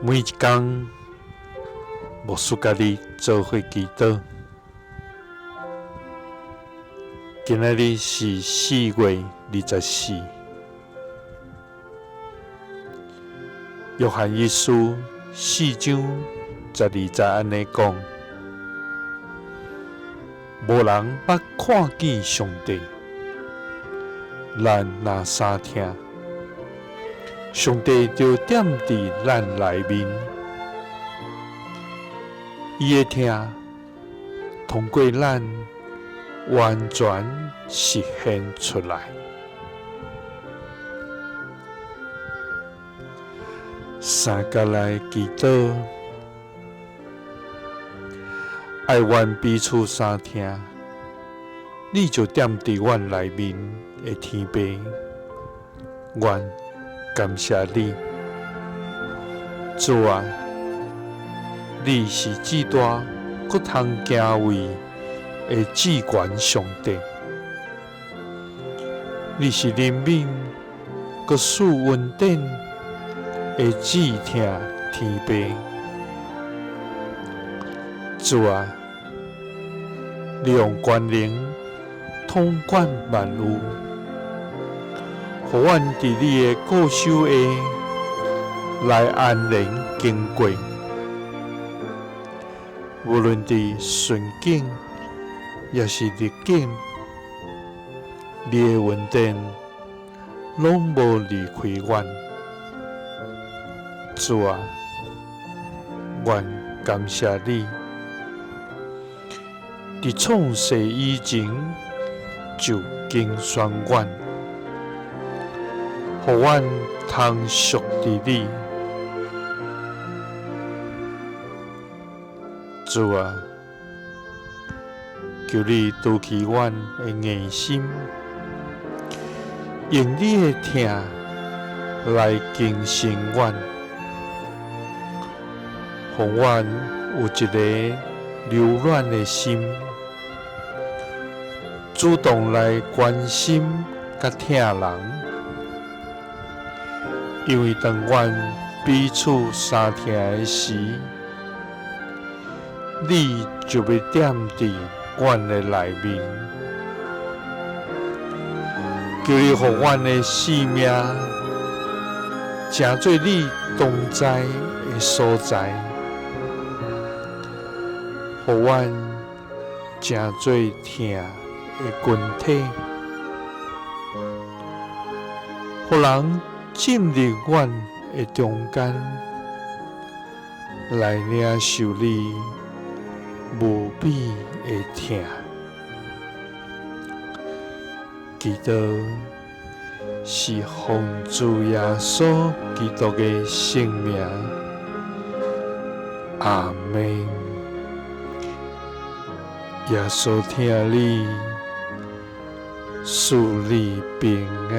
每一工，牧師佮你做伙祈禱。今仔日是4月24，約翰一書4章12節按呢講：無人捌看見上帝，咱若相疼，上帝就踮佇咱內面，伊的疼通過咱完全實現出來。三佮來祈禱，愛阮彼此相疼，你就踮佇阮內面的天父，阮感謝你，主啊，你是至大閣通敬畏的至懸上帝，你是憐憫閣賜恩典的至疼天父，主啊，你用權能統管萬有，予阮佇你的顧守下來安然經過，無論佇順境抑是逆境，你的恩典攏無離開阮。主啊，阮感謝你，佇創世以前就揀選阮，予阮通屬佇你。主啊，求你除去阮的硬心，用你的疼來更新阮，予阮有一个柔軟的心，主動來關心佮疼人。因為當阮彼此相疼的時，你就欲踮佇阮的內面。求你予阮的性命成做你同在的所在，予阮成做疼的群體，予人進入阮的中間，來領受你無比的疼。祈禱是奉主耶穌基督的聖名，阿們。耶穌疼你，賜你平安。